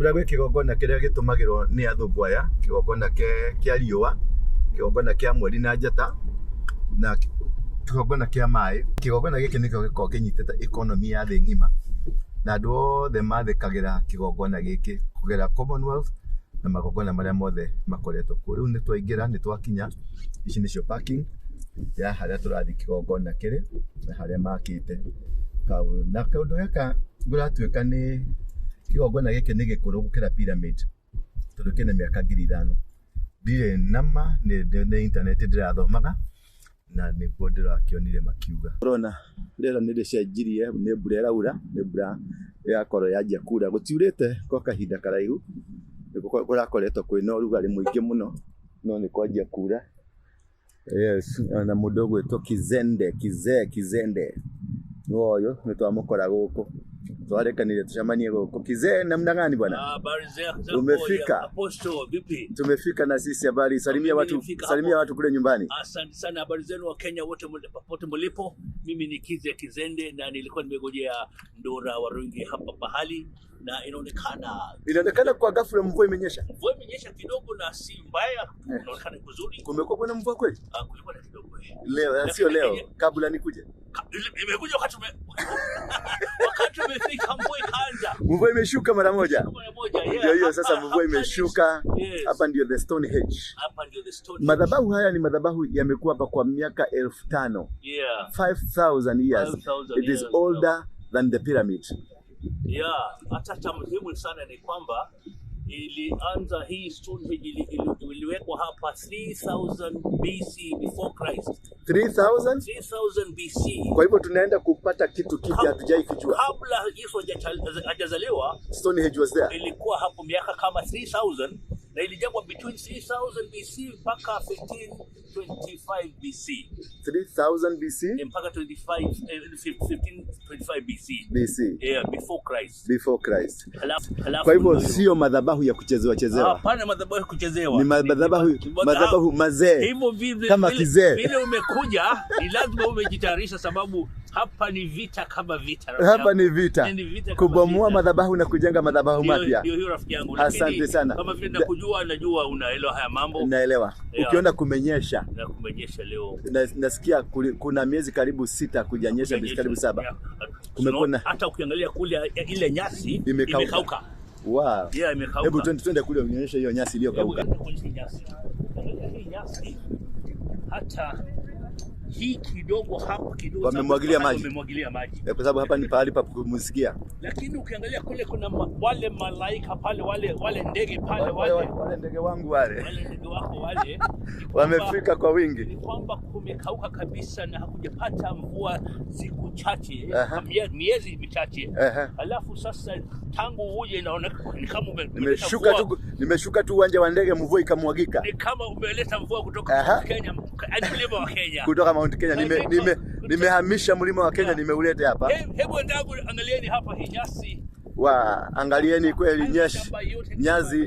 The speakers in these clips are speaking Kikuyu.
Ndũra gwĩ kĩgongona kĩrĩa gĩtũmagĩrwo nĩ athũngũ aya, kĩgongona kĩa riũa, kĩgongona kĩa mweri na njata, na kĩgongona kĩa maĩ. Kĩgongona gĩkĩ nĩkĩo gĩkoragwo kĩnyitĩte economy ya thĩ ng'ima, na andũ othe mathĩkagĩra kĩgongona gĩkĩ kũgerera Commonwealth na magongona marĩa mothe makoretwo kuo. Rĩu nĩ twaingĩra, nĩ twakinya, ici nĩcio parking ya harĩa tũrathiĩ kĩgongona kĩrĩ na harĩa makĩte. Na kaũndũ gaka kũratuĩka nĩ kĩgongona gĩkĩ nĩ gĩkũrũ gũkĩra pyramid tondũ kĩna mĩaka 5,000. Ndirĩ nama nĩ intaneti ndĩrathomaga na nĩguo ndĩrakĩonire makiuga. Ũrona rĩera nĩ rĩcenjirie, nĩ mbura ĩraura, nĩ mbura yakorwo yanjia kura. Gũtiurĩte gwa kahinda karaihu, kũrakoretwo kwĩna ũrugarĩ mũingĩ mũno, no nĩ kwanjia kura. Yes, na mũndũ ũgwĩtwo Kizende, Kizee Kizende nĩwe ũyũ, nĩ twamũkora gũkũ, twarĩkanire tũcemanie gũkũ. Kizee, namna gani bwana? Habari zako. Umefika? Ya Apostle, vipi? Tumefika na sisi, habari. Salimia watu, Nimefika salimia hapo. Watu kule nyumbani. Asante sana, habari zenu wa Kenya wote popote mlipo. Mimi ni Kize Kizende na nilikuwa nimegojea Ndura Warungi hapa pahali na inaonekana Inaonekana kwa ghafla mvua imenyesha. Mvua imenyesha kidogo na si mbaya, inaonekana kuzuri. Kumekuwa kuna mvua kweli? Ah, kulikuwa na kidogo. Leo, sio leo, kabla nikuje. Imekuja wakati umefika mvua ikaanza. Mvua imeshuka mara moja. Mara moja, yeah. Ndio hiyo sasa, mvua imeshuka. Yes. Hapa ndio the Stonehenge. Hapa ndio the Stonehenge. Madhabahu haya ni madhabahu yamekuwa hapa kwa miaka 5,000. 5,000 years. 5,000 It is years. Older than the pyramid. Yeah, hata cha muhimu sana ni kwamba ilianza hii Stonehenge iliwekwa hapa 3000 BC, before Christ. 3000? 3000 BC. Kwa hivyo tunaenda kupata kitu kipya hatujai kijua. Kabla Yesu hajazaliwa Stonehenge was there. Ilikuwa hapo miaka kama 3000 na ilijengwa between 3000 BC mpaka 1525 BC. 3000 BC. Mpaka 25 1525 BC. BC. Yeah, before Christ. Before Christ. Halafu Kwa hivyo ndio- sio madhabahu ya kuchezewa chezewa. Hapana, madhabahu ya kuchezewa. Ni madhabahu mazee. Hivyo vile Kama kizee. Vile umekuja ni lazima umejitayarisha, sababu hapa ni vita kama vita, rafiki Hapa yangu. ni vita. Ni vita kama Kubomoa vita. madhabahu na kujenga madhabahu mapya. Ndio hiyo, rafiki yangu. Asante Lakini sana. kama vile nakujua, najua unaelewa haya mambo. Naelewa. Yeah. Ukiona kumenyesha Na kumenyesha leo. Nasikia kuna miezi karibu 6 kujanyesha, miezi karibu 7. Yeah. Kumekuwa na- Hata ukiangalia kule ile nyasi Imekauka. imekauka. Wow. Yeah, imekauka. Hebu twende kule unionyeshe hiyo nyasi iliyokauka. Hebu kuonyesha nyasi. Angalia hii nyasi, hata hii kidogo hapa kidogo Wamemwagilia maji. Wamemwagilia maji. Kwa sababu hapa ni pahali pa kupumzikia. Lakini ukiangalia kule kuna wale malaika pale, wale ndege pale, Wale ndege wangu wale wale ndege wako wale ni wamefika kwa wingi. Ni kwamba kumekauka kabisa na hakujapata mvua siku chache, miezi michache. Alafu sasa tangu uje inaonekana ni kama umeleta mvua. Nimeshuka tu uwanja wa ndege, mvua ikamwagika. Ni kama umeleta mvua kutoka Kenya, yaani mlima wa Kenya. Kutoka Mount Kenya nimehamisha mlima wa Kenya, nimeuleta hapa. Hebu wenzangu, angalieni hapa hii nyasi. Wa, angalieni kweli Hayo shamba yote ni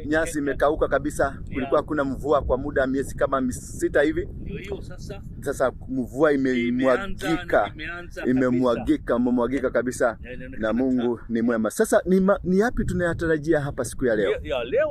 nyasi imekauka kabisa. Kulikuwa hakuna mvua kwa muda miezi kama 6 hivi. Ndio hiyo sasa. Sasa mvua imemwagika. Imeanza Imemwagika, imemwagika kabisa. Na inaonekana Na Mungu ni mwema. Sasa ni yapi tunayatarajia hapa siku ya leo? Ya, leo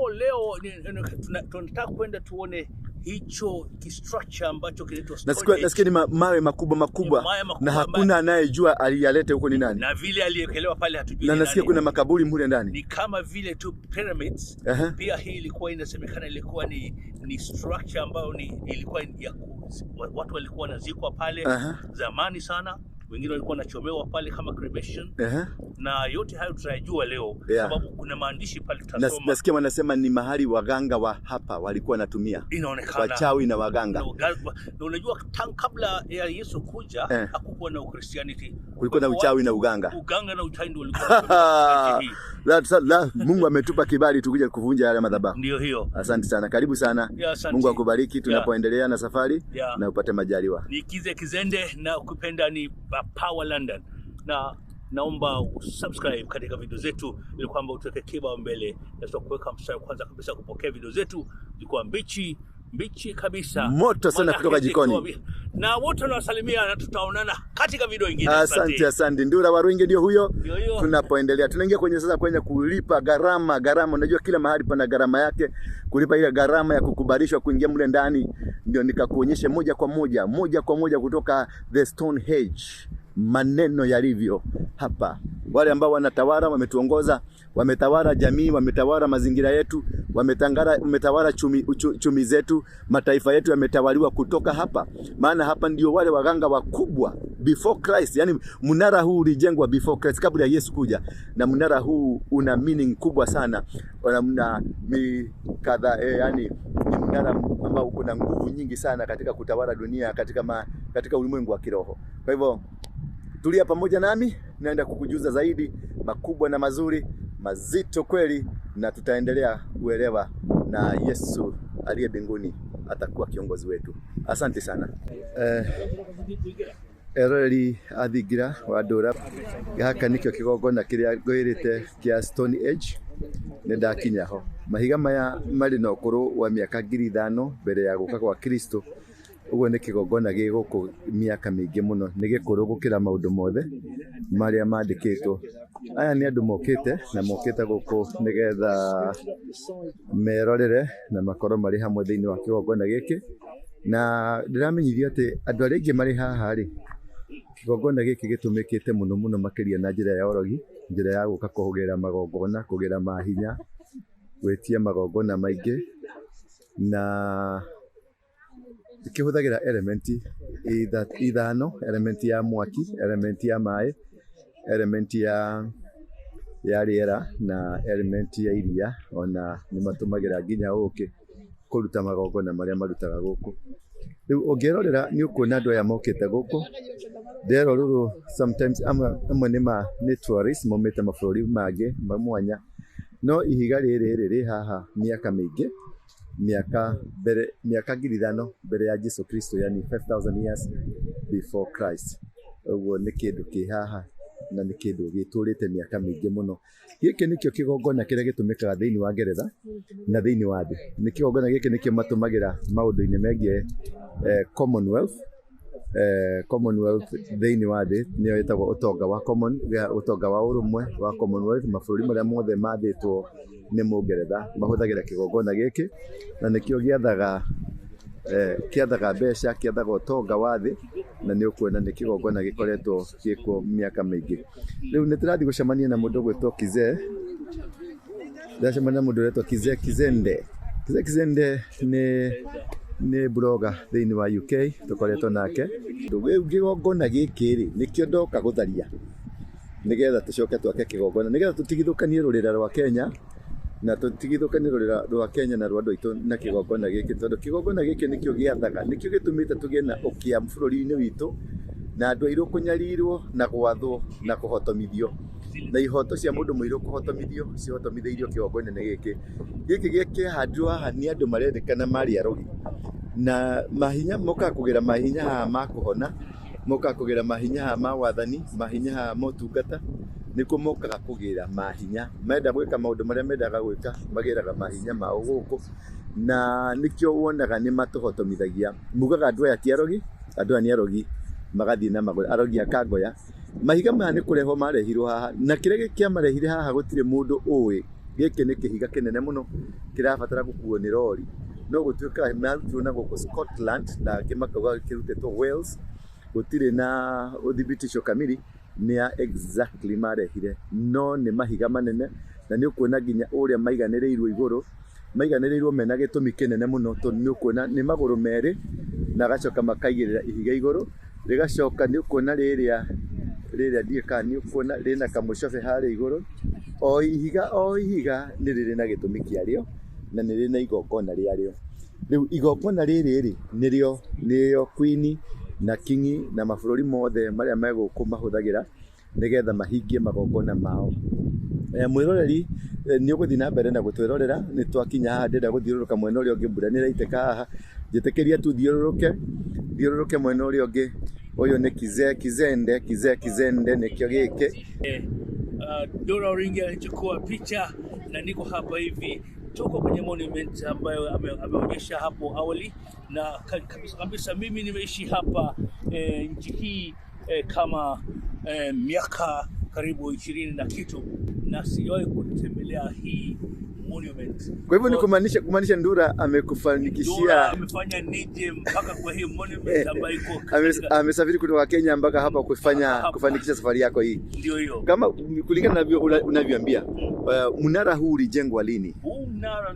tunataka kwenda tuone hicho kistructure ambacho kinaitwa Stonehenge. Nasikia ni mawe makubwa makubwa Ni mawe makubwa na hakuna anayejua aliyalete huko ni nani. Na vile aliyewekelewa pale hatujui Na ni nasikia nani. kuna makaburi mule ndani. Ni kama vile tu pyramids. Pia hii ilikuwa inasemekana ilikuwa ni structure ambayo ni ilikuwa ya watu walikuwa wanazikwa pale zamani sana, wengine walikuwa wanachomewa pale kama cremation. Na yote hayo tutayajua leo sababu kuna maandishi pale tutasoma. Nasikia wanasema ni mahali waganga wa hapa walikuwa wanatumia. Inaonekana. Wachawi na waganga. Na unajua tangu kabla ya Yesu kuja hakukuwa na Christianity. Kulikuwa na uchawi na uganga. Uganga na uchawi ndio ulikuwa katika hii. Mungu ametupa kibali tukuje kuvunja yale madhabahu. Ndio hiyo. Asante sana. Karibu sana. Ya, asante. Mungu akubariki tunapoendelea na safari na upate majaliwa. Ni Kize Kizende na ukipenda ni Power London. Na naomba usubscribe katika video zetu ili kwamba utuweke kibao mbele na tutakuweka mstari kwanza kabisa kupokea video zetu zikiwa mbichi mbichi kabisa. Moto sana Maana kutoka hizi jikoni. zikiwa Na wote nawasalimia na tutaonana katika video nyingine. Asante, asante. Ndura Waruinge ndio huyo. Ndio hiyo. Tunapoendelea tunaingia kwenye sasa kwenye kulipa gharama. Gharama, unajua kila mahali pana gharama yake. Kulipa ile gharama ya kukubalishwa kuingia mle ndani, ndio nikakuonyeshe moja kwa moja, moja kwa moja kutoka the Stonehenge, maneno yalivyo hapa. Wale ambao wanatawala wametuongoza, wametawala jamii, wametawala mazingira yetu, wametawala chumi zetu, mataifa yetu yametawaliwa kutoka hapa. Maana hapa ndio wale waganga wakubwa before Christ, yani mnara huu ulijengwa before Christ, kabla ya Yesu kuja, na mnara huu una meaning kubwa sana, una mikadha, yani ni mnara ambao uko na nguvu nyingi sana katika kutawala dunia, katika ulimwengu wa kiroho. Kwa hivyo tulia pamoja nami, naenda kukujuza zaidi makubwa na mazuri mazito kweli, na tutaendelea kuelewa, na Yesu aliye mbinguni atakuwa kiongozi wetu. Asante sana. Eroreri a thingira wa ndura, gaka nikio kigongona kiria ngwirite kia Stone Age, nĩ ndakinya ho. Mahiga maya marĩ na ũkũrũ wa mĩaka 5,000 mbere ya gũka kwa Kristo. Ũguo nĩ kĩgongona gĩ gũkũ mĩaka mĩingĩ mũno, nĩ gĩkũrũ gũkĩra maũndũ mothe marĩa mandĩkĩtwo. Aya nĩ andũ mokĩte, na mokĩte gũkũ nĩgetha merorere na makorwo marĩ hamwe thĩinĩ wa kĩgongona gĩkĩ. Na ndĩramenyithio atĩ andũ arĩa aingĩ marĩ haha rĩ, kĩgongona gĩkĩ gĩtũmĩkĩte mũno mũno makĩria na njĩra ya ũrogi, njĩra ya gũka kũgĩra magongona, kũgĩra mahinya, gwĩtia magongona maingĩ, na kĩhũthagĩra elementi ithano, elementi ya mwaki, elementi ya maĩ, elementi ya rĩera na elementi ya iria. Ona nĩ matũmagĩra nginya ũkĩ kũruta magongona marĩa marutaga gũkũ. Rĩu ũngĩrorera nĩ ũkuona andũ aya mokĩte gũkũ. Ndĩrerwo rũrũ sometimes amwe nĩ tourists maumĩte mabũrũri mangĩ ma mwanya, no ihiga rĩrĩ rĩ haha mĩaka mĩingĩ, mĩaka 5,000 mbere ya Jesu Kristo, yani 5,000 years before Christ. Ũguo nĩ kĩndũ kĩ haha na nĩ kĩndũ gĩtũrĩte mĩaka mĩingĩ mũno. Gĩkĩ nĩkĩo kĩgongona kĩrĩa gĩtũmĩkaga thĩinĩ wa Ngeretha na thĩinĩ wa thĩ. Nĩ kĩgongona gĩkĩ nĩkĩo matũmagĩra maũndũ-inĩ megiĩ Commonwealth. Commonwealth thĩinĩ wa thĩ nĩyo ĩtagwo ũtonga wa common, ũtonga wa ũrũmwe wa Commonwealth. Mabũrũri marĩa mothe mathĩtwo nĩ Mũngeretha mahũthagĩra kĩgongona gĩkĩ, na nĩkĩo kĩathaga mbeca, kĩathaga ũtonga wa thĩ, na nĩ ũkuona nĩ kĩgongona gĩkoretwo gĩkuo mĩaka mĩingĩ. Rĩu nĩ tũrathiĩ gũcemania na mũndũ ũgwĩtwo Kizee. Ndĩracemania na mũndũ ũretwo Kizee Kizende. Kizee Kizende nĩ blogger thĩinĩ wa UK, tũkoretwo nake. Rĩu kĩgongona gĩkĩ rĩ, nĩkĩo ndoka gũtharia, nĩgetha tũcoke twake kĩgongona, nĩgetha tũtigithũkanie rũrĩra rwa Kenya, na tũtigithũkanie rũrĩra rwa Kenya na rwa andũ aitũ na kĩgongona gĩkĩ, tondũ kĩgongona gĩkĩ nĩkĩo gĩathaga, nĩkĩo gĩtũmĩte tũgĩe na ũkĩa bũrũri-inĩ witũ, na andũ airũ kũnyarirwo na gwathwo na kũhotomithio, na ihoto cia mũndũ mũirũ kũhotomithio cihotomithĩirio kĩgongona-inĩ gĩkĩ. Gĩkĩ kĩahandirwo haha nĩ andũ marendekana marĩ arogi, na mahinya mokaga kũgĩra mahinya haha ma kũhona, mokaga kũgĩra mahinya haha ma wathani, mahinya haha ma ũtungata, nĩkuo mokaga kũgĩra mahinya. Menda gwĩka maũndũ marĩa mendaga gwĩka, magĩraga mahinya mao gũkũ, na nĩkĩo wonaga nĩ matũhotomithagia. Mugaga andũ aya ti arogi, andũ aya nĩ arogi, magathiĩ na magũrũ, arogi a Kangoya. Mahiga maya nĩ kũrehwo marehirwo haha, na kĩrĩa kĩamarehire haha gũtirĩ mũndũ ũĩ. Gĩkĩ nĩ kĩhiga kĩnene mũno kĩrabatara gũkuo nĩ rori, no gũtuĩka marutirwo na gũkũ Scotland na angĩ makauga kĩrutĩtwo Wales, gũtirĩ na ũthibitisho kamili nĩ ya exactly marehire, no nĩ mahiga manene, na nĩ ũkuona nginya ũrĩa maiganĩrĩirwo igũrũ, maiganĩrĩirwo mena gĩtũmi kĩnene mũno, tondũ nĩ ũkuona nĩ magũrũ merĩ, na agacoka makaigĩrĩra ihiga igũrũ, rĩgacoka nĩ ũkuona rĩrĩa ndiũĩ kana nĩ ũkuona rĩna kamũcobe harĩa igũrũ. O ihiga o ihiga nĩ rĩrĩ na gĩtũmi kĩarĩo, na nĩ rĩrĩ na igongona rĩarĩo. Rĩu igongona rĩrĩ rĩ, nĩrĩo Queen na King na mabũrũri mothe marĩa me gũkũ mahũthagĩra nĩgetha mahingie magongona mao. Mwĩroreri nĩ ũgũthiĩ na mbere na gũtwĩrorera, nĩ twakinya haha ndĩrenda gũthiũrũrũka mwena ũrĩa ũngĩ, mbura nĩ ĩraitĩka haha, njĩtĩkĩria tu thiũrũrũke mwena ũrĩa ũngĩ. Ũyũ nĩ Kizee Kizende, Kizee Kizende nĩkĩo gĩkĩ. Dora Oringi alichukua picha na niko hapa hivi Tuko kwenye monument ambayo ameonyesha hapo awali, na kabisa kabisa mimi nimeishi hapa nchi hii kama miaka karibu 20 na kitu, na sijawahi kutembelea hii monument. Kwa hivyo ni kumaanisha Ndura amekufanikishia, Ndura amefanya nije mpaka kwa hii monument ambayo iko amesafiri kutoka Kenya mpaka hapa kufanikisha safari yako hii. Ndio hiyo. Kama kulingana na unavyoambia, mnara huu ulijengwa lini? Huu mnara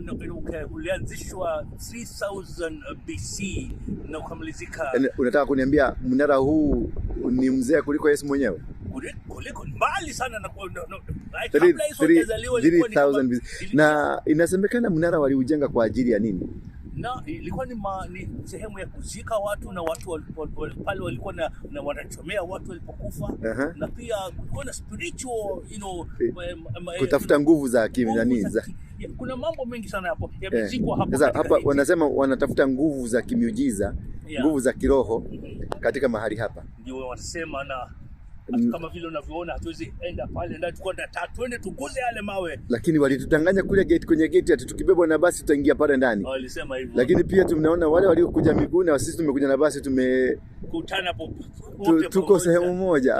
ulianzishwa 3000 BC na ukamalizika. Unataka kuniambia mnara huu ni mzee kuliko Yesu mwenyewe? Kuliko mbali sana na kabla Yesu hajazaliwa ilikuwa ni 3000 BC. Na inasemekana mnara waliujenga kwa ajili ya nini? Na ilikuwa ni sehemu ya kuzika watu, na watu pale walikuwa na wanachomea watu walipokufa. Na pia kulikuwa na spiritual, you know, kutafuta nguvu za nani za kuna mambo mengi sana hapo yamezikwa hapo. Sasa hapa wanasema wanatafuta nguvu za kimiujiza, nguvu za kiroho katika mahali hapa. Ndio wanasema, na kama vile unavyoona hatuwezi enda pale ndani, tulikuwa tunataka twende tuguze yale mawe, lakini walitudanganya kule gate, kwenye gate ati tukibebwa na basi tutaingia pale ndani. Walisema hivyo. Lakini pia tumeona wale waliokuja miguu na sisi tumekuja na basi tumekutana popote, tuko sehemu moja.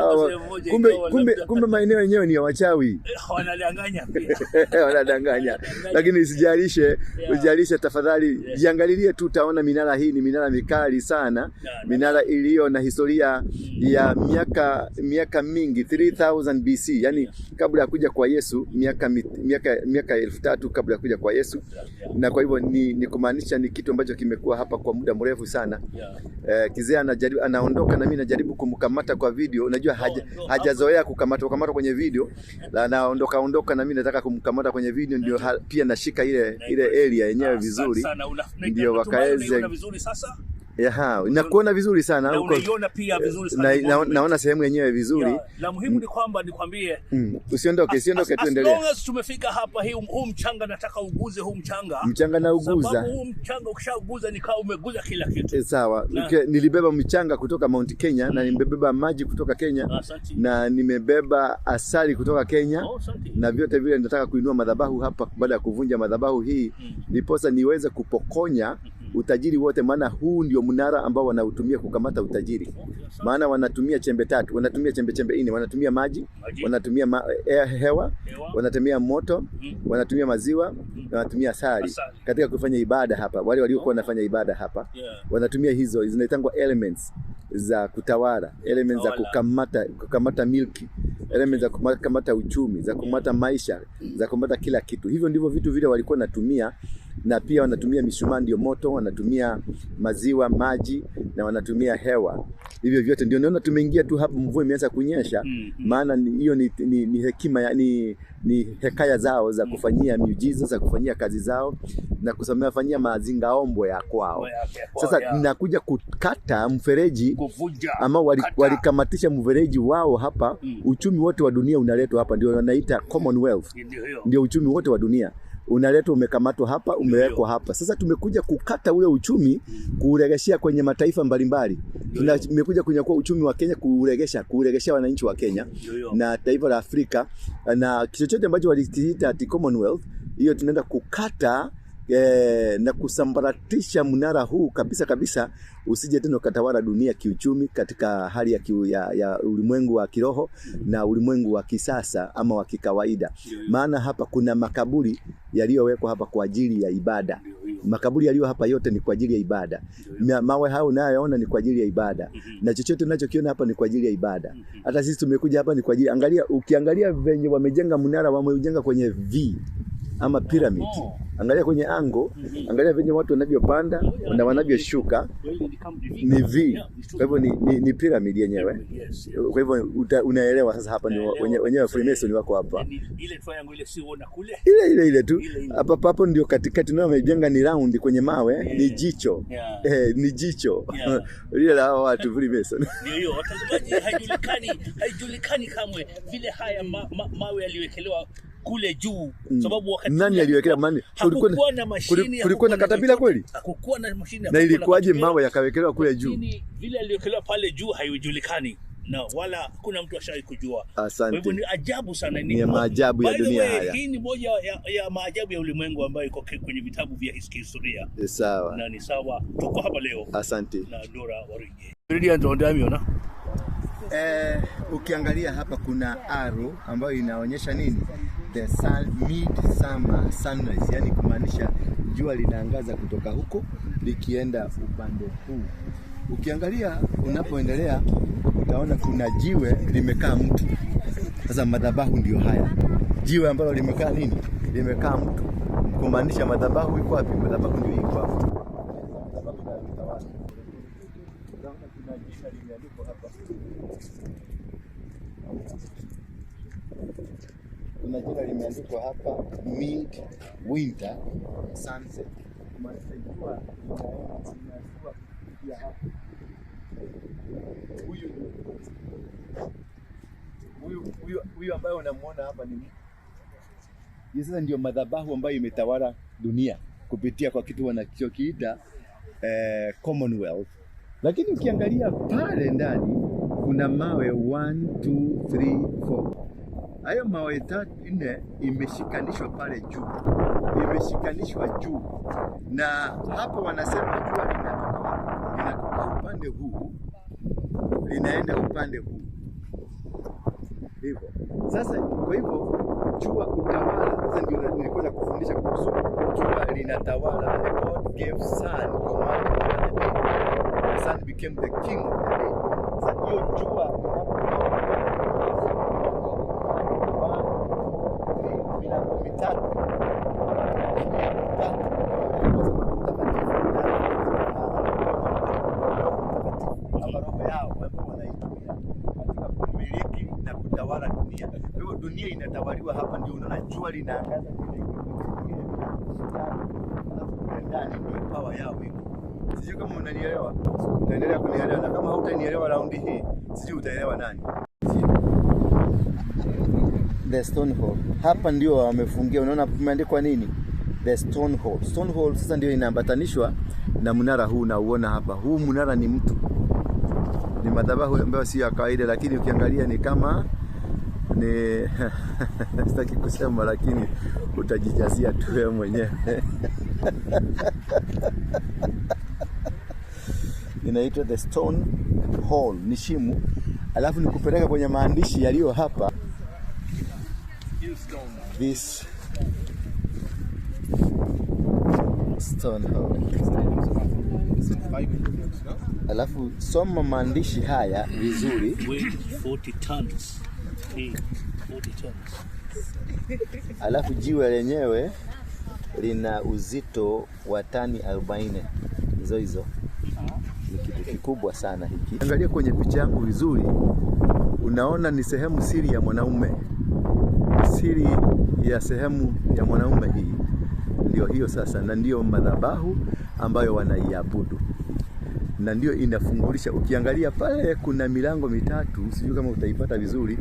Kumbe maeneo yenyewe ni ya wachawi. Wanadanganya pia. Wanadanganya. Lakini usijalishe tafadhali, jiangalilie tu, utaona minara hii ni minara mikali sana, minara iliyo na historia ya miaka mingi, 3000 BC, yani kabla ya kuja kwa Yesu, miaka 3000 kabla ya kuja kwa Yesu. Na kwa hivyo ni kumaanisha ni kitu ambacho kimekuwa hapa kwa muda mrefu sana. Kizee anajaribu, anaondoka na mimi najaribu kumkamata kwa video. Unajua hajazoea kukamatwa kwenye video, na anaondoka ondoka na mimi nataka kumkamata kwenye video, ndio pia nashika ile area yenyewe vizuri, ndio wakaeze vizuri sasa. Nakuona vizuri sana na unaiona pia vizuri sana. Naona sehemu yenyewe vizuri. La muhimu ni kwamba nikwambie, usiondoke tuendelee. As long as tumefika hapa, huu mchanga nataka uguze huu mchanga. Mchanga na uguza. Sababu huu mchanga ukishauguza ni kama umeguza kila kitu. Sawa. Nilibeba mchanga kutoka Mount Kenya, na nimebeba maji kutoka Kenya, na nimebeba asali kutoka Kenya. Na vyote vile nataka kuinua madhabahu hapa baada ya kuvunja madhabahu hii, ndiposa niweze kupokonya utajiri wote, maana huu ndio mnara ambao wanautumia kukamata utajiri. Maana wanatumia chembe tatu, wanatumia chembe nne, wanatumia maji, wanatumia hewa, wanatumia moto, wanatumia maziwa, na wanatumia asali katika kufanya ibada hapa. Wale waliokuwa wanafanya ibada hapa wanatumia hizo, zinaitangwa elements za kutawala, elements za kukamata milki, elements za kukamata uchumi, za kukamata maisha, za kukamata kila kitu. Hivyo ndivyo vitu vile walikuwa wanatumia. Na pia wanatumia mishumaa ndio moto, wanatumia maziwa, maji, na wanatumia hewa. Hivyo vyote ndio naona tumeingia tu hapa, mvua imeanza kunyesha. Maana hiyo ni hekima, yani ni hekaya zao za kufanyia miujiza, za kufanyia kazi zao na kusomea mazingaombwe ya kwao. Sasa ninakuja kukata mfereji, ama walikamatisha mfereji wao hapa. Uchumi wote wa dunia unaletwa hapa, ndio wanaita Commonwealth. Ndio uchumi wote wa dunia unaletwa, umekamatwa hapa, umewekwa hapa. Sasa tumekuja kukata ule uchumi, kuuregeshea kwenye mataifa mbalimbali. Tumekuja kunyakua uchumi wa Kenya, kuuregesha wananchi wa Kenya na taifa la Afrika, na chochote ambacho walikiita ati Commonwealth, hiyo tunaenda kukata na kusambaratisha mnara huu kabisa kabisa, usije tena ukatawala dunia kiuchumi katika hali ya ulimwengu wa kiroho na ulimwengu wa kisasa ama wa kikawaida. Maana hapa kuna makaburi yaliyowekwa hapa kwa ajili ya ibada. Makaburi yaliyo hapa yote ni kwa ajili ya ibada. Mawe hayo unayoona ni kwa ajili ya ibada. Na chochote unachokiona hapa ni kwa ajili ya ibada. Hata sisi tumekuja hapa ni kwa ajili, angalia, ukiangalia venye wamejenga mnara, wameujenga kwenye V ama pyramid. Angalia kwenye ango, angalia venye watu wanavyopanda na wanavyoshuka, ni V. Kwa hivyo ni pyramid yenyewe. Kwa hivyo unaelewa sasa hapa ni wenyewe Freemason wako hapa. Ile triangle ile siona kule. Ile tu. Hapa papo ndio katikati nao wamejenga ni round kwenye mawe, ni jicho. Ni jicho. Lile la watu Freemason. Ndio hiyo. Watazamaji, haijulikani kamwe vile haya mawe yaliwekelewa kule juu, sababu wakati nani aliwekea mani? Kulikuwa na mashine, kulikuwa na katapila kweli? Hakukuwa na mashine. Na ilikuwaje mawe yakawekelewa kule juu? Vile aliwekelewa pale juu haijulikani. Na wala hakuna mtu ashawahi kujua. Kwa Asante. hivyo ni ajabu sana, Ni maajabu ya By the dunia way, haya. hii ni moja ya maajabu ya ulimwengu ambayo iko kwenye vitabu vya historia. Sawa. Na ni sawa, tuko hapa leo Asante. na Dora Waruinge. Brilliant Ondamiona. Ukiangalia hapa kuna arrow ambayo inaonyesha nini? The sun, mid-summer sunrise, yani kumaanisha jua linaangaza kutoka huko likienda upande huu. Ukiangalia unapoendelea utaona kuna jiwe limekaa mtu. Sasa madhabahu ndio haya, jiwe ambalo limekaa nini? Limekaa mtu, kumaanisha madhabahu iko wapi? Madhabahu ndio iko hapo. Madhabahu inayotawala. Utaona kuna jina limeandikwa hapa. Kuna jina limeandikwa hapa, mid winter sunset, kumaanisha jua linatua kupitia hapo. Huyu ambaye unamuona hapa ni hii sasa ndio madhabahu ambayo imetawala dunia kupitia kwa kitu wanachokiita Commonwealth. Lakini ukiangalia pale ndani kuna mawe 1 2 3 4. Hayo mawe 4 imeshikanishwa pale juu, imeshikanishwa juu, na hapo wanasema jua linatoka wapi? Linatoka upande huu linaenda upande huu, hivyo sasa. Kwa hivyo jua utawala sasa, ndio nilikuwa nakufundisha kuhusu jua linatawala. And God gave sun command over the day. The sun became the king of the day. Sasa hiyo jua linapotoka milango mitatu, ama roho yao ambao wanaitumia katika kumiliki na kutawala dunia. Kwa hivyo dunia inatawaliwa hapa, ndio unaona jua linaangaza kile ile alafu kule ndani ndio power yao iko. Sijui kama unanielewa, utaendelea kunielewa, na kama hautanielewa raundi hii, sijui utaelewa nani. The Stone Hall. Hapa ndio wamefungia, unaona kumeandikwa nini? The Stone Hall. Stone Hall sasa ndio inaambatanishwa na mnara huu unauona hapa. Huu mnara ni mtu. Ni madhabahu ambayo sio ya kawaida, lakini ukiangalia ni kama ni sitaki kusema, lakini utajijazia tu wewe mwenyewe. Inaitwa The Stone Hall, ni shimo. Alafu nikupeleka kwenye maandishi yaliyo hapa. This Stone Hall. Alafu soma maandishi haya vizuri. Weight 40 tons. Hey, 40 tons. Alafu jiwe lenyewe lina uzito wa tani 40. Hizo hizo. Ni kitu kikubwa sana hiki. Angalia kwenye picha yangu vizuri, unaona ni sehemu siri ya mwanaume. Siri ya sehemu ya mwanaume hii ndio hiyo sasa, na ndio madhabahu ambayo wanaiabudu, na ndio inafungulisha. Ukiangalia pale kuna milango mitatu, sijui kama utaipata vizuri.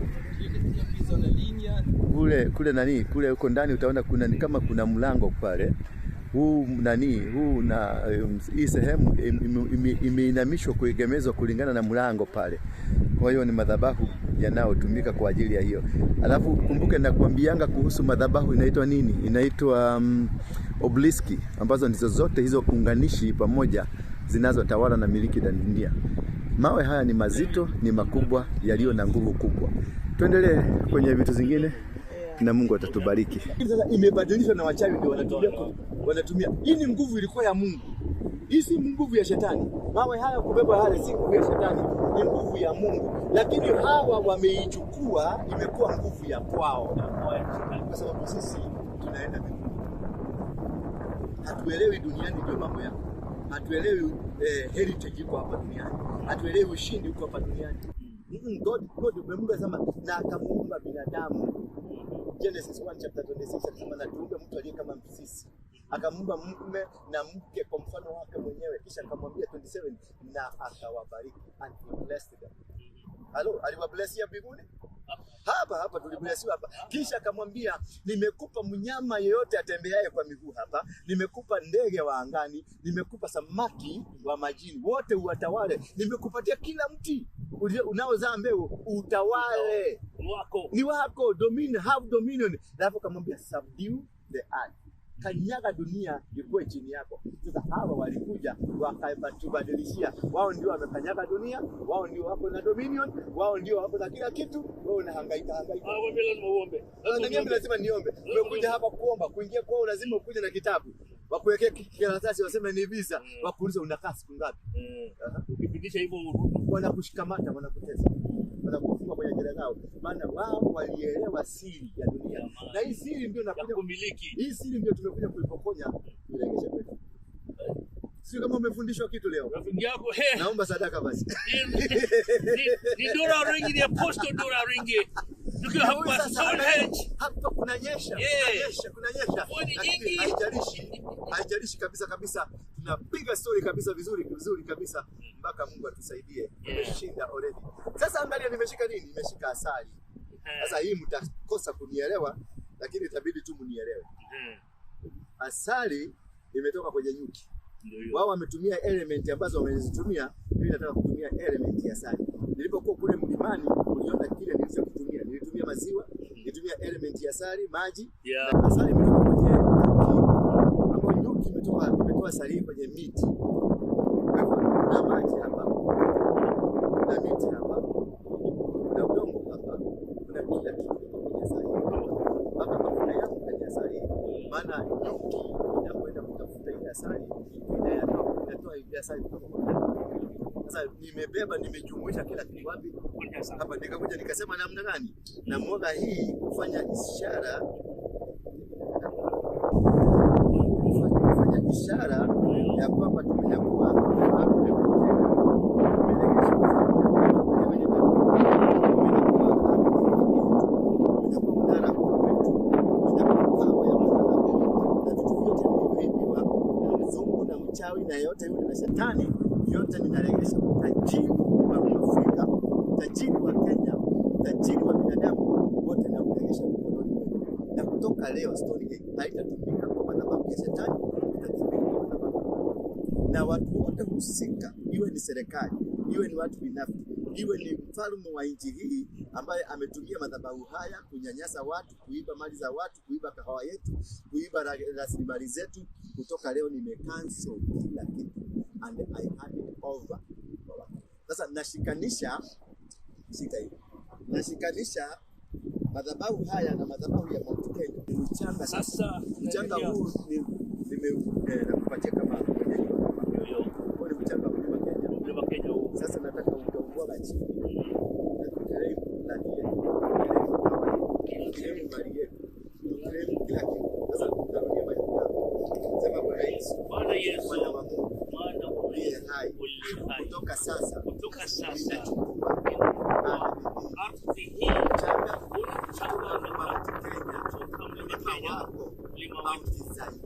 Kule nani, kule huko ndani utaona kuna ni kama kuna mlango pale. Huu nani, huu na hii sehemu imeinamishwa kuegemezwa kulingana na mlango pale. Kwa hiyo ni madhabahu yanayotumika kwa ajili ya hiyo. Alafu kumbuke nakwambianga kuhusu madhabahu inaitwa nini? Inaitwa obliski, ambazo ndizo zote hizo unganishi pamoja zinazotawala na miliki dunia. Mawe haya ni mazito, ni makubwa, yaliyo na nguvu kubwa. Tuendelee kwenye vitu zingine na Mungu atatubariki. Sasa imebadilishwa na wachawi ndio wanatumia. Hii ni nguvu ilikuwa ya Mungu. Hii si nguvu ya shetani. Mawe haya kubeba haya si nguvu ya shetani, ni nguvu ya Mungu. Lakini hawa wameichukua, imekuwa nguvu ya kwao. Kwa sababu sisi tunaenda mbinguni. Hatuelewi duniani ndio mambo yako. Hatuelewi heritage iko hapa duniani. Hatuelewi ushindi uko hapa duniani. God Mungu anasema na akamuumba binadamu. Genesis 1 chapter 26 akasema na tuumbe mtu aliye kama sisi. Akamuumba mume na mke kwa mfano wake mwenyewe, kisha akamwambia 27 na akawabariki, and he blessed them. Halo, aliwablessia mbinguni? Hapa hapa tuliblesiwa hapa. Kisha akamwambia, nimekupa mnyama yeyote atembeaye kwa miguu hapa, nimekupa ndege wa angani, nimekupa samaki wa majini, wote uwatawale. Nimekupatia kila mti unaozaa mbegu utawale, Wako. Ni wako, dominion, have dominion. Alafu akamwambia subdue the earth, kanyaga dunia ikuwe chini yako. Sasa hawa walikuja wakatubadilishia, wao ndio wamekanyaga dunia, wao ndio wako na dominion, wao ndio wako na kila kitu. Wewe unahangaika hangaika. Ah, wewe lazima uombe. Lazima niombe, lazima niombe. Umekuja hapa kuomba, kuingia kwao lazima ukuje na kitabu, wakuwekee karatasi, waseme ni visa, wakuulize unakaa siku ngapi. Ukipitisha hivyo urudi. Wanakushikamata, wanakutesa, wanakufunga kwenye jela zao, maana wao walielewa siri ya dunia, na hii siri ndio Ya nakuja kumiliki. hii siri ndio tumekuja kuipokonya, tuiregeshe kwetu. Sio kama umefundishwa kitu leo. Rafiki yako he. Naomba sadaka basi. Ni Dora Ringi, ni Apostle Dora Ringi. Tukiwa Huyu hapa sasa Stonehenge. Hapa kunanyesha, Yeah. kunanyesha, kunanyesha. Mvua ni Lakini nyingi. haijalishi, haijalishi kabisa kabisa. Tunapiga story kabisa vizuri vizuri kabisa mpaka Mungu atusaidie. Tumeshinda already. Sasa angalia nimeshika nini? Nimeshika asali. Sasa hii mtakosa kunielewa, lakini itabidi tu mnielewe. Asali imetoka kwenye nyuki. Ndio hiyo. Wao wametumia element ambazo wamezitumia, mimi nataka kutumia element ya asali. Nilipokuwa kule mlimani, uliona kile nilichokitumia. Nilitumia maziwa, nilitumia element ya asali, maji. Yeah. Na asali imetoka kwenye nyuki, ambayo nyuki imetoa asali kwenye miti. Kwa hivyo kuna maji hapa, kuna miti hapa, kuna udongo hapa, kuna kila kitu kwenye asali. Mpaka mafuta yako kwenye asali. Maana nyuki inapoenda kutafuta ile asali, inatoa ile asali kutoka kwa nyuki. Sasa nimebeba, nimejumuisha kila kitu wapi? Kwenye asali. Hapa nikakuja nikasema namna gani? Namwaga hii kufanya ishara, kufanya ishara ya kwamba tumenyakua ardhi ya Kenya, tumeregesha ufalme wetu mwenyewe, tumenyakua mnara wetu, tumenyakua pawa ya mnara na vitu vyote vilivyoibiwa na mzungu na mchawi na yote yule na shetani, vyote ninaregesha. Utajiri wa Afrika, utajiri wa Kenya, utajiri wa binadamu wote nauregesha mikononi mwetu. Na kutoka leo Stonehenge haitatumika kwa madhabahu ya shetani, itatumika kwa madhabahu ya Mungu. Na watu wote husika, iwe ni serikali, iwe ni watu binafsi, iwe ni mfalme wa nchi hii ambaye ametumia madhabahu haya kunyanyasa watu, kuiba mali za watu, kuiba kahawa yetu, kuiba rasilimali zetu, kutoka leo nimecancel kila kitu and I hand it over kwa watu. Sasa nashikanisha, shika hivi, nashikanisha madhabahu haya na madhabahu ya Mount Kenya. Ni mchanga sasa. Sasa Mchanga huu ni nakupatia kama mwenyeji wa hapa. Ndio hiyo. Huu ni mchanga wa Mlima Kenya. Mlima Kenya huu. Sasa nataka utaubwaga chini na tuclaim land yetu, tuclaim power yetu, tuclaim mali yetu, tuclaim kila kitu. Sasa tutarudia majibu yako. Sema Bwana Yesu, Bwana Yesu, Mwana wa Mungu Mwana wa uliye hai, uliye hai. kutoka sasa Kutoka sasa ninachukua ardhi hii, ardhi hii mchanga huu mchanga kutoka Mount Kenya, kutoka Mlima mlima Kenya, wako mlima Mount wetu Zion,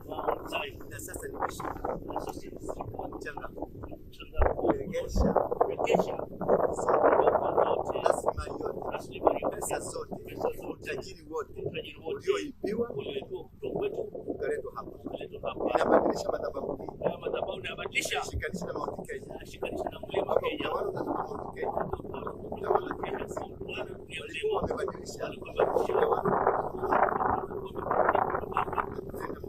Mount Zion. na sasa nimeshika Na sasa nimeshika mchanga huu mchanga huu kuregesha kuregesha zote, nguvu zote, rasilimali yote, rasilimali yote, pesa zote, pesa zote, utajiri wote utajiri wote ulioibiwa ulioibiwa kutoka kwetu ukaletwa hapa. ukaletwa hapa. Inabadilisha madhabahu hii, Haya madhabahu nayabadilisha, shikanisha na Mount Kenya. nayashikanisha na Mlima Kwamba Kenya. utawala utatoka Mount Kenya, Utawala kutoka Kenya, utawala dunia walikuwa mzima. wamebadilisha Walikuwa wamebadilisha utawala kutoka hapa na kuleta Mount Kenya.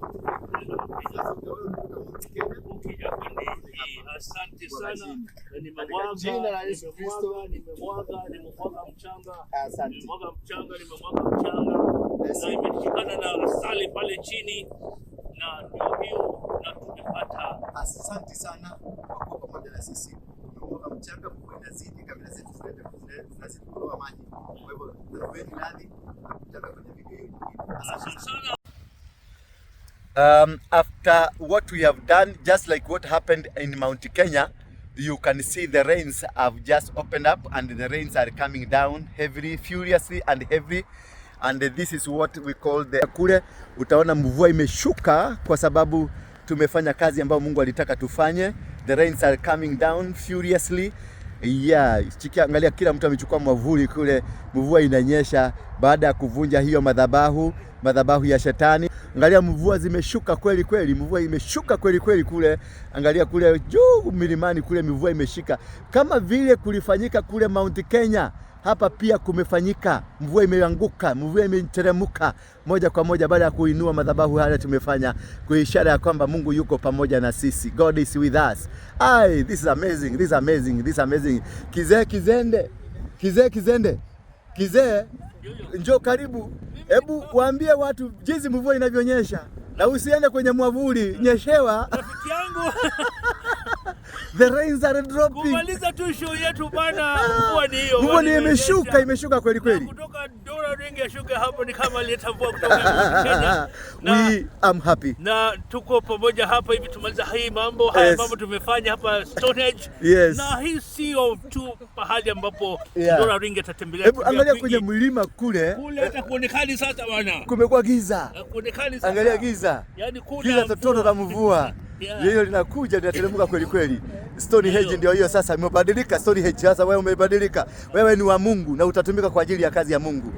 Sasa utawala kutoka Mount Kenya Ukija kwenye hii, asante sana. Na nimemwaga, Katika jina la Yesu Kristo. nimemwaga, nimemwaga mchanga, Asante. nimemwaga mchanga, nimemwaga mchanga na imeshikana na asali pale chini, na ndio hiyo, na tumepata. Asante sana kwa kuwa pamoja na sisi. Tumemwaga mchanga, mvua inazidi, kamera zetu zinazidi kuloa maji. Kwa hivyo tuweni radhi, tutakutana kwenye video hiyo nyingine. Asante Asante sana. sana. After what we have done, just like what happened in Mount Kenya, you can see the rains have just opened up and the rains are coming down heavily, furiously and heavily. And this is what we call the kule. Utaona mvua imeshuka kwa sababu tumefanya kazi ambayo Mungu alitaka tufanye. The rains are coming down furiously. Yeah, chikia, angalia kila mtu amechukua mwavuli kule, mvua inanyesha baada ya kuvunja hiyo madhabahu ya shetani. Angalia mvua zimeshuka kweli kweli, mvua imeshuka kweli kweli kule. Angalia kule juu milimani kule, mvua imeshika kama vile kulifanyika kule Mount Kenya. Hapa pia kumefanyika, mvua imeanguka, mvua imeteremka moja kwa moja baada ya kuinua madhabahu haya tumefanya, kwa ishara ya kwamba Mungu yuko pamoja na sisi. God is with us. Ai, this is amazing, this is amazing, this is amazing. Kizee kizende, kizee kizende, kizee njoo karibu, hebu waambie watu jinsi mvua inavyonyesha, na usiende kwenye mwavuli, nyeshewa. Rafiki yangu The rains are dropping. Kumaliza tu show yetu bana, mvua ni hiyo. Mvua ni imeshuka, imeshuka kweli Na kweli. kutoka Dora Ringi ashuke hapo ni kama alileta mvua kutoka Kenya. Na, We am happy. na tuko pamoja hapa hivi tumaliza hii mambo haya Yes. mambo tumefanya hapa Stonehenge. Yes. Na hii sio tu pahali ambapo Yeah. Dora Ringi atatembelea. Hebu tembea angalia kwingi. kwenye mlima kule, Kule hata kuonekani sasa bana. kumekuwa giza. Kuonekani sasa. Angalia giza. Yaani kuna Giza totoro la mvua. Yeah. Hiyo linakuja linateremka kweli kweli. Stonehenge ndio hiyo sasa, imebadilika Stonehenge. Sasa wewe umebadilika, wewe ni wa Mungu na utatumika kwa ajili ya kazi ya Mungu.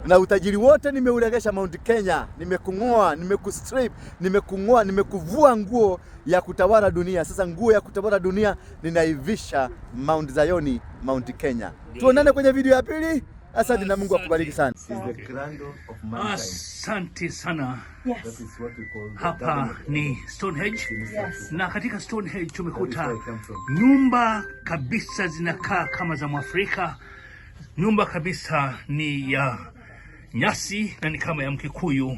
Na utajiri wote nimeuregesha Mount Kenya, nimekung'oa, nimekustrip, nimekung'oa, nimekuvua nguo ya kutawala dunia. Sasa nguo ya kutawala dunia ninaivisha Mount Zayoni, Mount Kenya. Tuonane kwenye video ya pili. Asante na Mungu akubariki sana. Is the cradle of mankind. Asante sana. That Yes. is what we call the Hapa garden of ni Stonehenge. Yes. Na katika Stonehenge tumekuta That is where I come from. nyumba kabisa zinakaa kama za Mwafrika. Nyumba kabisa ni ya nyasi na ni kama ya Mkikuyu.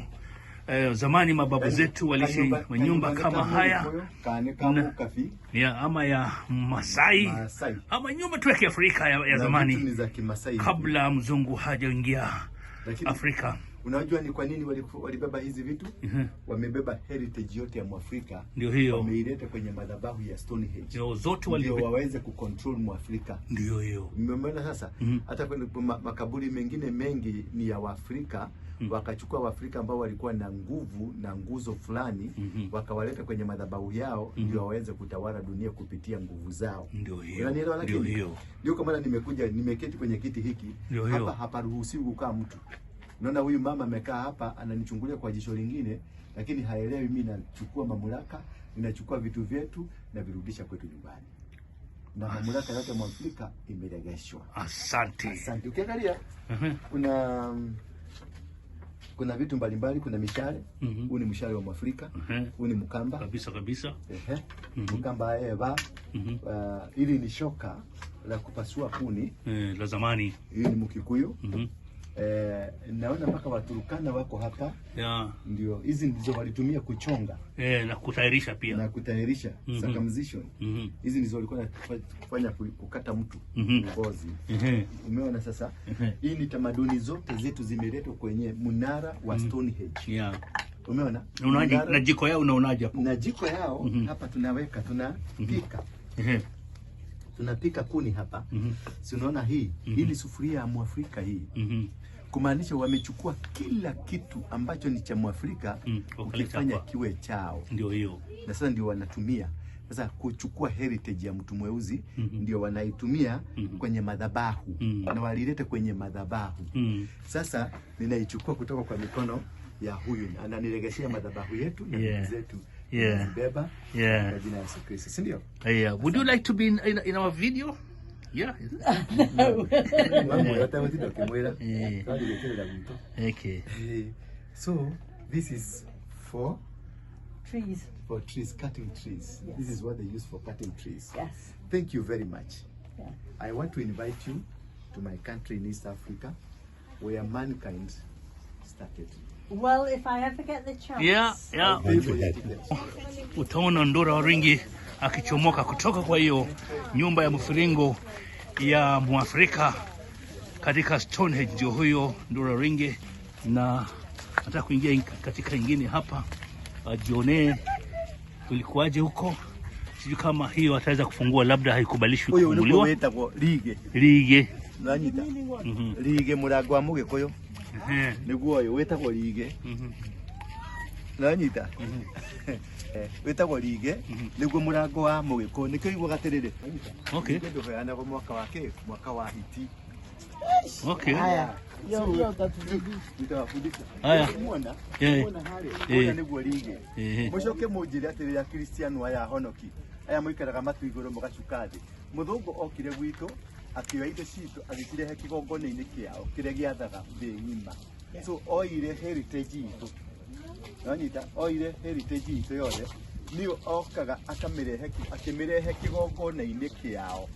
Zamani mababu zetu waliishi nyumba kama haya ya, ama ya Masai, Masai. ama nyumba tu ya Kiafrika ya Ni zamani za Kimasai. kabla mzungu hajaingia Lakini Afrika. unajua ni kwa nini walibeba hizi vitu? Wamebeba heritage yote ya Mwafrika. Ndio hiyo. Wameileta kwenye madhabahu ya Stonehenge. Ndio zote Ndio waweze kucontrol Mwafrika. Ndio hiyo. Umeona sasa? Hata kwenye makaburi mengine mengi ni ya Waafrika. Wakachukua Waafrika ambao walikuwa na nguvu na nguzo fulani, wakawaleta kwenye madhabahu yao ndio waweze kutawala dunia kupitia nguvu zao. Ndio hiyo. Unanielewa? Ndio Lakini hiyo. ndio kwa maana nimekuja nimeketi kwenye kiti hiki. Ndio hiyo. Hapa haparuhusiwi kukaa mtu. Naona huyu mama amekaa hapa ananichungulia kwa jicho lingine, lakini haelewi mimi nachukua mamlaka, ninachukua vitu vyetu na virudisha kwetu nyumbani. Na mamlaka yote Mwafrika imeregeshwa. Asante. Asante. Ukiangalia kuna vitu mbalimbali, kuna mishale. Huu ni mshale wa Mwafrika. Huu ni mkamba. Kabisa kabisa. Ehe. Mkamba eva. Hili ni shoka la kupasua kuni. La zamani. Hii ni Mkikuyu. Naona mpaka Waturukana wako hapa. Yeah. Ndio hizi ndizo walitumia kuchonga Na kutayarisha pia. na kutayarisha circumcision. Hizi ndizo walikuwa kufanya kukata mtu ngozi. Umeona sasa? Hii ni tamaduni zote zetu zimeletwa kwenye mnara wa Stonehenge. Yeah. Umeona? Unaonaje Mnara na jiko yao unaonaje hapo? na jiko yao hapa tunaweka tunapika. Tunapika kuni hapa. Si unaona hii? Hii ni sufuria ya Mwafrika hii. Kumaanisha wamechukua kila kitu ambacho ni cha Mwafrika ukifanya kiwe chao. Ndio hiyo. Na sasa ndio wanatumia sasa kuchukua heritage ya mtu mweusi, ndio wanaitumia kwenye madhabahu na walileta kwenye madhabahu. Sasa ninaichukua kutoka kwa mikono ya huyu, ananiregeshea madhabahu yetu na Yeah. vitu zetu. Yeah. Nazibeba Yeah. kwa jina la Yesu Kristo, si ndio? Yeah. Would you like to be in our video? Yeah. Okay. So this is for Trees. For trees, cutting trees. Yes. This is what they use for cutting trees. Yes. Thank you very much. Yeah. I want to invite you to my country in East Africa, where mankind started. Well, if I ever get the chance. Yeah, yeah. Pay for your ticket. Utaona Ndura Waringi akichomoka kutoka kwa hiyo nyumba ya mfiringo ya Mwafrika katika Stonehenge. Ndio huyo Ndura Waringi, na nataka kuingia katika ingine hapa ajionee kulikuwaje huko. Sijui kama hiyo ataweza kufungua, labda haikubalishwi Uyu kufunguliwa. wetagwo rige Rige nanyita rige murango wa mugikuyu niguo uyu wetagwo rige. Nanyita. Wĩtagwo Rige, nĩguo mũrango wa Mũgĩkũyũ. Nĩkĩo iguaga atĩrĩrĩ. Okay. Rige ndũheanagwo mwaka wa kĩ? Mwaka wa hiti. Okay. Haya. Nitawafundisha. Haya. Muona? Eh. Muona harĩa? Eh. Muona nĩguo Rige. Eh. Mũcoke mũnjĩre atĩrĩrĩ Akristiano aya honoki aya mũikaraga matu igũrũ mũgacuka thĩ. Mũthũngũ okire gwitũ akĩoya indo citũ agĩcirehe kĩgongona-inĩ kĩao kĩrĩa gĩathaga thĩ ng'ima. So oire heritage itũ. Nanyita, oire heritage itũ yothe nĩyo okaga akamĩrehe akĩmĩrehe kĩgongona-inĩ kĩao.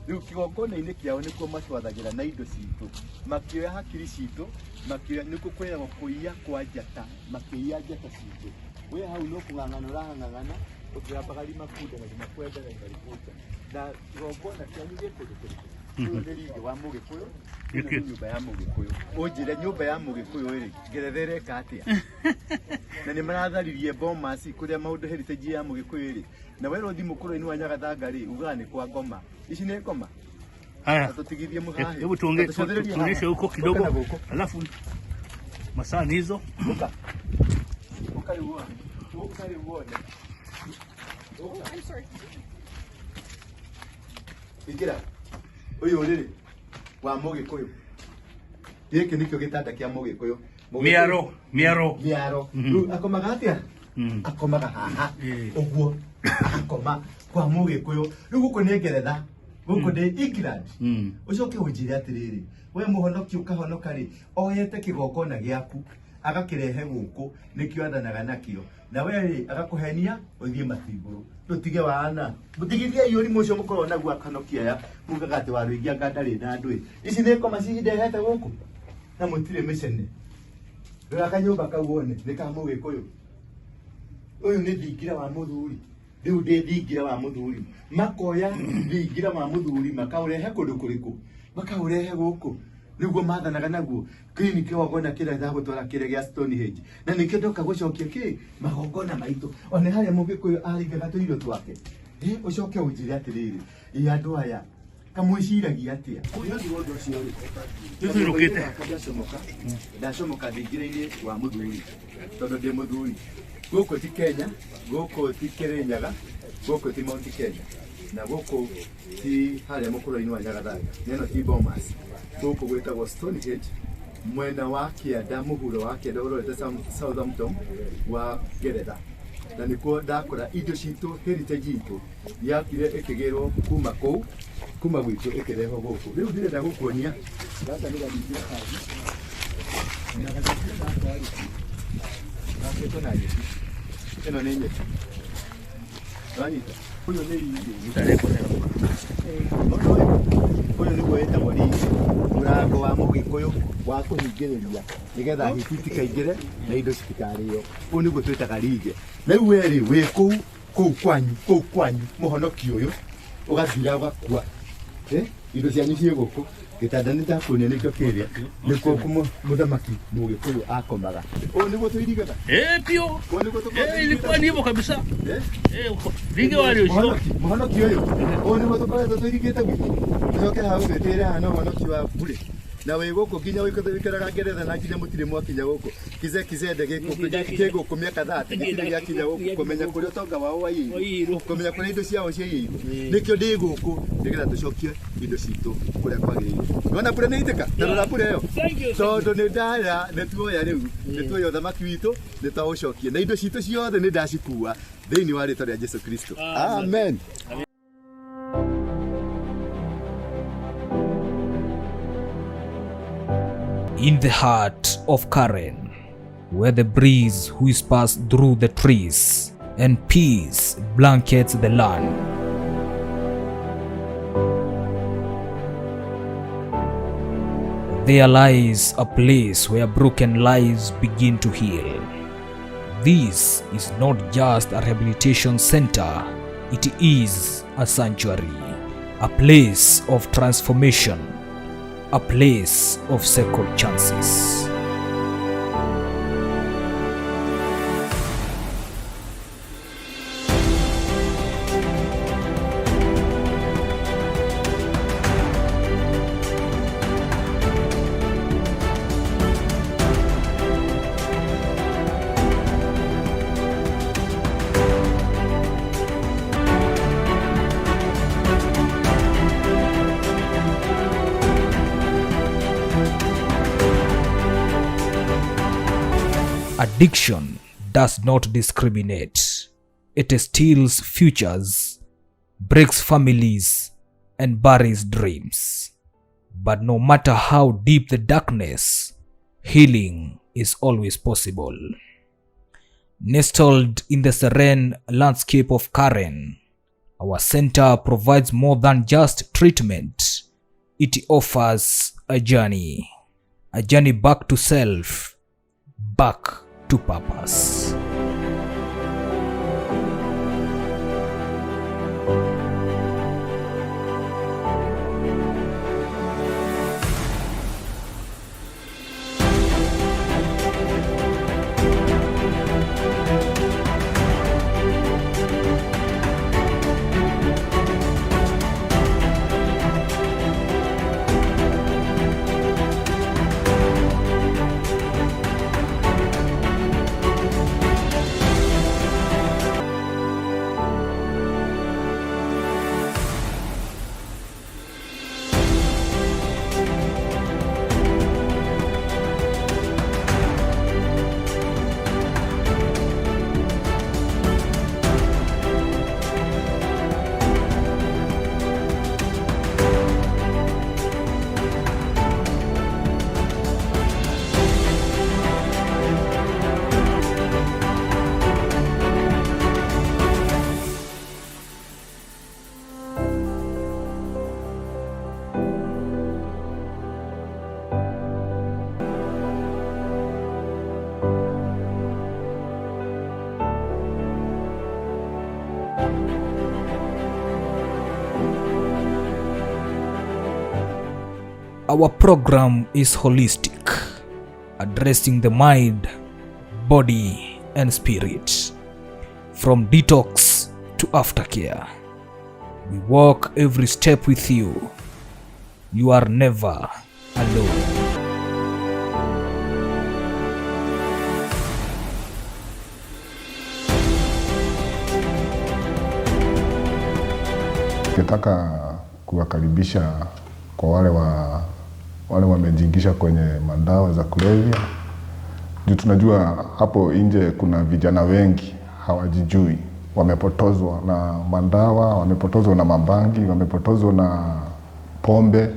Rĩu kĩgongona-inĩ kĩao nĩkuo matwathagĩra na indo citũ, makĩoya hakiri citũ, makĩoya nĩkuo kwĩragwo kũiya kwa njata, makĩiya njata citũ. We hau no kũng'ang'ana ũrang'ang'ana ũkĩambaga rimakunda na rimakwenda na rimarikuta na kĩgongona kĩanyu gĩ kũndũ kũrĩkũ? Ũyũ nĩ Rige wa Mũgĩkũyũ, ĩno nĩ nyũmba ya Mũgĩkũyũ. Ũnjĩre nyũmba ya Mũgĩkũyũ ĩrĩ Ngeretha ĩreka atĩa? Na nĩ maratharirie Bomas kũrĩa maũndũ heritage ya Mũgĩkũyũ ĩrĩ. Na werwo thimũ kũrũa-inĩ wa Nyagathanga rĩ, ugaga nĩ kwa ngoma. Ici nĩ ngoma? Haya. Na tũtigithie mũhahe. Hebu tuongee Na tũcũthĩrĩrie tuonyeshe haha. huko Ũka kidogo. na gũkũ. Alafu masaa ni hizo. Ũka. Ũka rĩu wone. Ũka rĩu wone. Ũka. Ingĩra. Ũyũ rĩrĩ wa Mũgĩkũyũ. Gĩkĩ nĩkĩo gĩtanda kĩa Mũgĩkũyũ. Mũgĩkũyũ- Miaro, miaro. Mĩaro. Rĩu akomaga atĩa? Akomaga haha. Ũguo. Akoma kwa Mũgĩkũyũ. Rĩu gũkũ nĩ Ngeretha. Gũkũ nĩ England. Ũcoke ũnjĩre atĩrĩrĩ, we mũhonoki ũkahonoka rĩ, oyete kĩgongona gĩaku agakĩrehe gũkũ nĩkĩo athanaga nakĩo, na we rĩ agakũhenia ũthiĩ matu igũrũ. Tũtige wana mũtigithie ũrimũ ũcio mũkoragwo naguo akanoki aya mugaga atĩ Warũingi anga ndarĩ na andũ ĩ. Ici nĩ ngoma cindehete gũkũ na mũtirĩ mĩcene. Rora kanyũmba kau wone nĩ ka Mũgĩkũyũ. Ũyũ nĩ thingira wa mũthuri. Rĩu ndĩ thingira wa mũthuri. Makoya thingira wa mũthuri makaũrehe kũndũ kũrĩkũ? Makaũrehe gũkũ. Nĩguo mathanaga naguo. Kĩu nĩ kĩgongona kĩrĩa ndagũtwara kĩrĩa gĩa Stonehenge. Na nĩkĩo ndoka gũcokia kĩ? Magongona maitũ. Ona harĩa Mũgĩkũyũ aringaga tũirio twake. Ũcoke ũnjĩre atĩrĩrĩ, ĩ andũ aya kamwĩciragia atĩa? Tũthurũkĩte. Ndacomoka thingira-inĩ wa mũthuri tondũ ndĩ mũthuri. Gũkũ ti Kenya, gũkũ ti Kĩrĩnyaga, gũkũ ti Mount Kenya, na gũkũ ti harĩa mũkũrũ-inĩ wa Nyagathanga, na ĩno ti Bomas. Gũkũ gwĩtagwo Stonehenge, mwena wa kĩanda, mũhuro wa kĩanda ũrorete Southampton wa Ngeretha. Na nĩkuo ndakora indo citũ, heritage itũ yakire ĩkĩgĩrwo kuma kũu, kuma gwitũ ĩkĩrehwo gũkũ. Rĩu ndĩrenda gũkuonia gaka nĩ gathingira kangi. Na gathingira gaka rĩ, gakĩtwo na nyeki. Ĩno nĩ nyeki. Wanyita? Ũyũ nĩ Rige. Ũyũ nĩguo wĩtagwo Rige, mũrango wa Mũgĩkũyũ wa kũhingĩrĩria nĩgetha hiti itikaingĩre na indo citikarĩo. Ũyũ nĩguo twĩtaga Rige. Na rĩu we rĩ, wĩ kũu kũu kwanyu, kũu kwanyu mũhonoki ũyũ ũgathira ũgakua. Indo cianyu ciĩ gũkũ. Gĩtanda nĩ ndakuonia nĩkĩo kĩrĩa. Nĩkuo mũthamaki Mũgĩkũyũ akomaga. Ũyũ nĩguo tũirigaga? Pio. Ũyũ nĩguo tũkoragwo Ilikuwa ni hivyo kabisa. Rige wale ucio. Mũhonoki ũyũ. Ũyũ nĩguo tũkoretwo tũirigĩte gwitũ. Tũcoke hau twĩtĩre haha no ũhonoki wa bure. Na wĩ gũkũ nginya wĩikaraga Ngeretha na nginya mũtirĩ mwakinya gũkũ. Kize kizende gĩ gũkũ mĩaka 30 gĩtirĩ gĩakinya gũkũ kũmenya kũrĩa ũtonga wao waiyĩirwo, kũmenya kũrĩa indo ciao ciaiyĩirwo. Nĩkĩo ndĩ gũkũ nĩgetha tũcokie indo citũ kũrĩa kwagĩrĩire. Nĩwona mbura nĩ ĩitĩka? Ta rora mbura ĩyo. Tondũ nĩ ndaya, nĩ tuoya rĩu, nĩ tuoya ũthamaki witũ, nĩ twaũcokia. Na indo citũ ciothe nĩ ndacikua thĩinĩ wa rĩtwa rĩa Jesu Kristo. Amen. In the heart of Karen, where the breeze whispers through the trees and peace blankets the land. There lies a place where broken lives begin to heal. This is not just a rehabilitation center, it is a sanctuary, a place of transformation, a place of second chances. Addiction does not discriminate. It steals futures, breaks families, and buries dreams. But no matter how deep the darkness, healing is always possible. Nestled in the serene landscape of Karen, our center provides more than just treatment. It offers a journey back to self, back to purpose. Our program is holistic, addressing the mind, body, and spirit. From detox to aftercare, we walk every step with you. You are never alone. Ningetaka kuwakaribisha kwa wale wamejiingisha kwenye madawa za kulevya. Juu tunajua hapo nje kuna vijana wengi hawajijui, wamepotozwa na madawa, wamepotozwa na mabangi, wamepotozwa na pombe,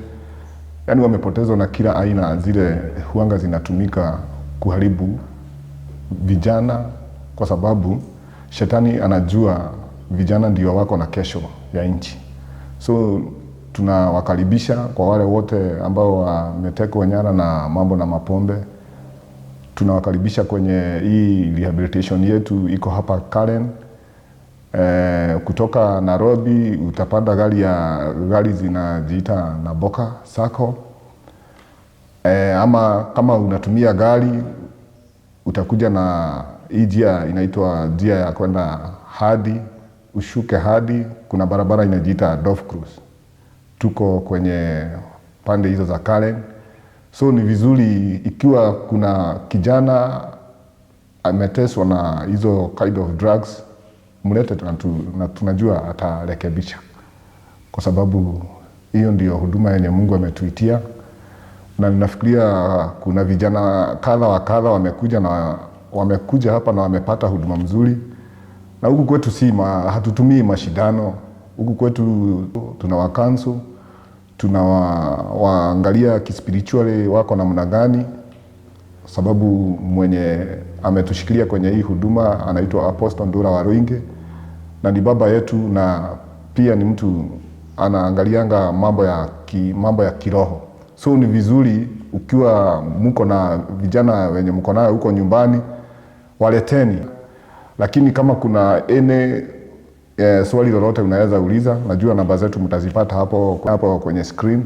yaani wamepotezwa na kila aina zile huanga zinatumika kuharibu vijana, kwa sababu shetani anajua vijana ndio wako na kesho ya nchi. So tunawakaribisha kwa wale wote ambao wametekwa nyara na mambo na mapombe. Tunawakaribisha kwenye hii rehabilitation yetu iko hapa Karen. Kutoka Nairobi utapanda gari zinajiita Naboka Sacco. Ama kama unatumia gari utakuja na hii njia inaitwa njia ya kwenda hadi ushuke hadi kuna barabara inajiita Dove Cruise. Tuko kwenye pande hizo za Karen. So ni vizuri ikiwa kuna kijana ameteswa na hizo kind of drugs, mlete na tunajua atarekebisha, kwa sababu hiyo ndio huduma yenye Mungu ametuitia. Na ninafikiria kuna vijana kadha wa kadha wamekuja hapa na wamepata huduma mzuri. Na huku kwetu hatutumii mashindano. Huku kwetu tunawakansu, tunawaangalia kispiritually wako namna gani, sababu mwenye ametushikilia kwenye hii huduma anaitwa Apostle Ndura Waruinge, na ni baba yetu, na pia ni mtu anaangalianga mambo ya kiroho. So ni vizuri ukiwa mko na vijana wenye mko nayo huko nyumbani, waleteni. Lakini kama kuna ene swali lolote unaweza uliza, najua namba zetu mtazipata hapo kwenye screen,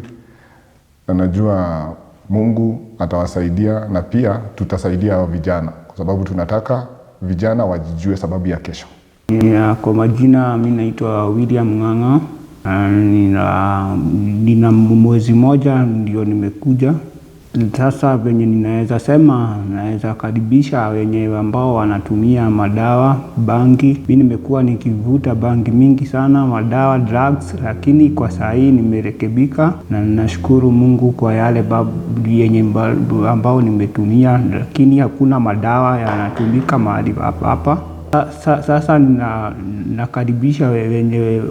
na najua Mungu atawasaidia, na pia tutasaidia hao vijana, kwa sababu tunataka vijana wajijue sababu ya kesho. Kwa majina mimi naitwa William Ng'ang'a. Nina mwezi moja ndio nimekuja. Sasa venye ninaweza sema, naweza karibisha wenye ambao wanatumia madawa, bangi. Mi nimekuwa nikivuta bangi mingi sana, madawa, drugs, lakini kwa saa hii nimerekebika na ninashukuru Mungu kwa yale yenye ambao nimetumia, lakini hakuna madawa yanatumika mahali hapa. Sasa nakaribisha wenye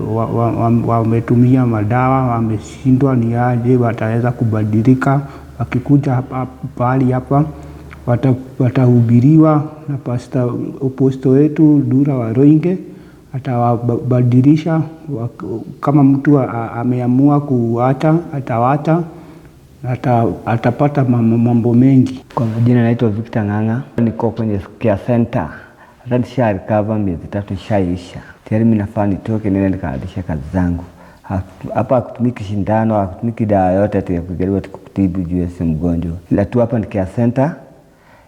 wametumia madawa, wameshindwa ni aje wataweza kubadilika. Wakikuja hapa pahali hapa watahubiriwa na pasta apostle wetu Dura Waruinge, atawabadilisha. Kama mtu ameamua kuacha atawacha, atapata mambo mengi. Kwa majina naitwa Victor Ng'ang'a, niko kwenye care center. Hata nisha recover miezi 3 nishaisha. Tayari mimi nafaa nitoke niende nikaanzishe kazi zangu. Hapa hakutumiki shindano, hakutumiki dawa yote ati ya kujaribu ati kukutibu juu ya si mgonjwa. Ila tu hapa ni care center,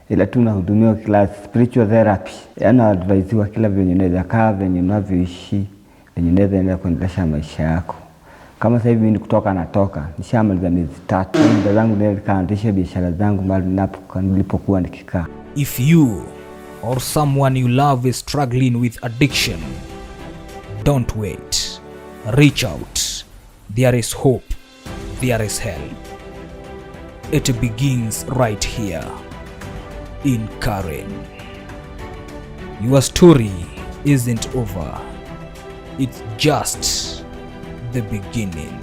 ila tu unahudumiwa kila spiritual therapy. Yaani advisiwa kila venye unaweza kaa, venye unavyoishi, venye unaweza enda kuendelesha maisha yako. Kama sasa hivi mimi kutoka natoka, nishamaliza miezi 3. Muda zangu niende nikaanzishe biashara zangu mahali nilipokuwa nikikaa. If you or someone you love is struggling with addiction, don't wait. Reach out. There is hope. There is help. It begins right here in Karen. Your story isn't over. It's just the beginning.